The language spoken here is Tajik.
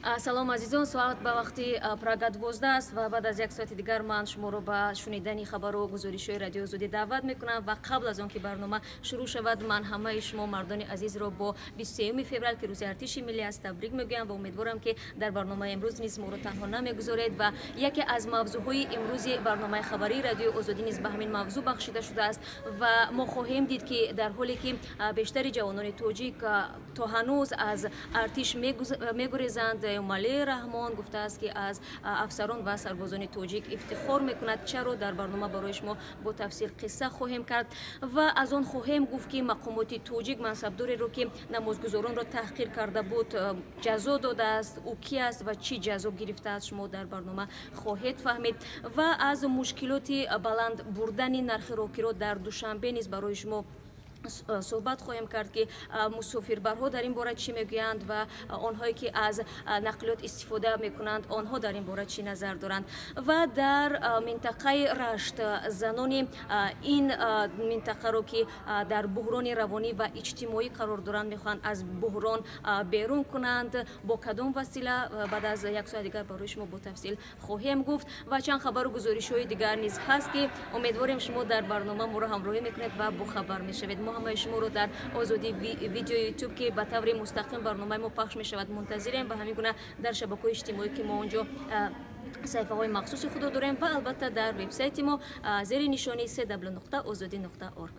Салом, азизон. Соат ба вақти Прага 12 аст ва баъд аз як соати дигар ман шуморо ба шунидани хабару гузоришҳои Радиои Озодӣ даъват мекунам. Ва қабл аз он ки барнома шурӯъ шавад, ман ҳамаи шумо мардони азизро бо 23 феврал, ки рӯзи Артиши миллӣ аст, табрик мегӯям ва умедворам, ки дар барномаи имрӯз низ моро танҳо намегузоред. Ва яке аз мавзӯъҳои имрӯзи барномаи хабарии Радиои Озодӣ низ ба ҳамин мавзӯъ бахшида шудааст. Ва мо хоҳем дид, ки дар ҳоле ки бештари ҷавонони тоҷик то ҳанӯз аз артиш мегурезанд, Эмомалӣ Раҳмон гуфтааст, ки аз афсарон ва сарбозони тоҷик ифтихор мекунад. Чаро, дар барнома барои шумо бо тафсил қисса хоҳем кард ва аз он хоҳем гуфт, ки мақомоти тоҷик мансабдореро, ки намозгузоронро таҳқир карда буд, ҷазо додааст. Ӯ ки аст ва чӣ ҷазо гирифтааст, шумо дар барнома хоҳед фаҳмид. Ва аз мушкилоти баланд бурдани нархи роҳкиро дар Душанбе низ барои шумо суҳбат хоҳем кард, ки мусофирбарҳо дар ин бора чӣ мегӯянд ва онҳое, ки аз нақлиёт истифода мекунанд, онҳо дар ин бора чӣ назар доранд. Ва дар минтақаи Рашт занони ин минтақаро, ки дар буҳрони равонӣ ва иҷтимоӣ қарор доранд, мехоҳанд аз буҳрон берун кунанд. Бо кадом васила, баъд аз як соат дигар барои шумо бо тафсил хоҳем гуфт. Ва чанд хабару гузоришҳои дигар низ ҳаст, ки умедворем, шумо дар барнома моро ҳамроҳӣ мекунед ва бохабар мешавед. Мо ҳамаи шуморо дар Озодӣ Видео Ютуб, ки ба таври мустақим барномаи мо пахш мешавад, мунтазирем ва ҳамин гуна дар шабакаҳои иҷтимоӣ, ки мо онҷо саҳифаҳои махсуси худро дорем, ва албатта дар вебсайти мо зери нишони cw.ozodi.org.